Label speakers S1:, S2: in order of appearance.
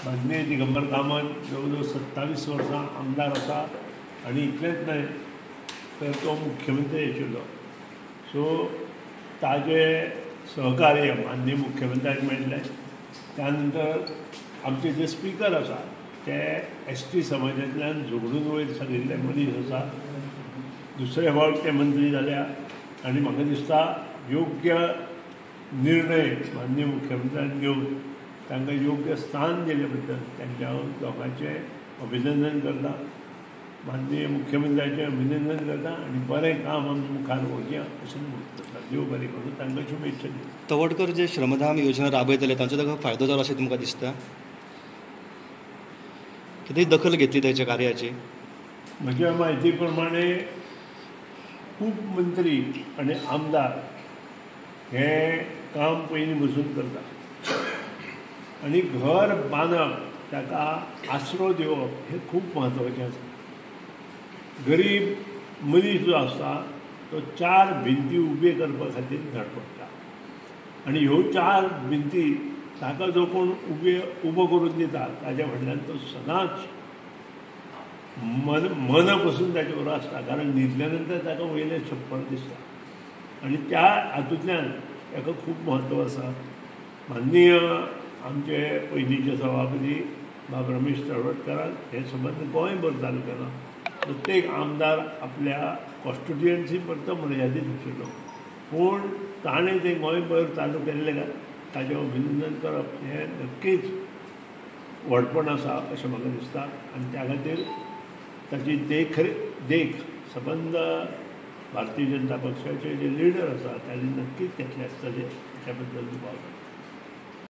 S1: माननीय दिगंबर कामत जवळ जवळ 27 वर्सां आमदार आसा आनी इतलेंच न्हय तर तो मुख्यमंत्री आशिल्लो. सो ताजे सहकार्य माननीय मुख्यमंत्र्याक मेळ्ळें. त्या नंतर आमचे जे स्पिकर आसा ते एस टी समाजांतल्यान झगडून वयर सरिल्ले मनीस आसा. दुसरे फावट ते मंत्री जाल्या आनी म्हाका दिसता योग्य निर्णय माननीय मुख्यमंत्र्यान घेवन तांकां योग्य स्थान दिले बद्दल तांच्या हांव दोगांचें अभिनंदन करता, माननीय मुख्यमंत्र्याचें अभिनंदन करता आनी बरें काम आमी मुखार व्हरया अशें करता. देव बरें करूं, तांकां शुभेच्छा दिता.
S2: तवडकर जे श्रमधाम योजना राबयतले तांचो ताका फायदो जालो अशें तुमकां दिसता? कितें दखल घेतली ताच्या कार्याची?
S1: म्हज्या म्हायती प्रमाणे खूब मंत्री आनी आमदार हें काम पयलीं बसून करता आनी घर बांदप, ताका आसरो दिवप हें खूब म्हत्वाचें आसा. गरीब मनीस जो आसता तो 4 भिंती उबे करपा खातीर धडपडटा आनी ह्यो 4 भिंती ताका जो कोण उबो करून दिता ताज्या फाटल्यान तो सदांच मना पसून ताचे बरोबर आसता, कारण न्हिदल्या नंतर ताका वयलें छप्पर दिसता आनी त्या हातूंतल्यान ताका खूब म्हत्व आसा. माननीय आमचे पयलींचे सभापती बाब रमेश तळवटकरान हें संबंद गोंयभर चालू केलां. प्रत्येक आमदार आपल्या कॉन्स्टिट्युएन्सी परत मर्यादीत आशिल्लो, पूण ताणें तें गोंयभर चालू केल्लें ताजें अभिनंदन करप हें नक्कीच व्हडपण आसा अशें म्हाका दिसता आनी त्या खातीर ताची देख सबंद भारतीय जनता पक्षाचे जे लिडर आसा तांणी नक्कीच घेतले आसतले, त्या बद्दल दुबाव.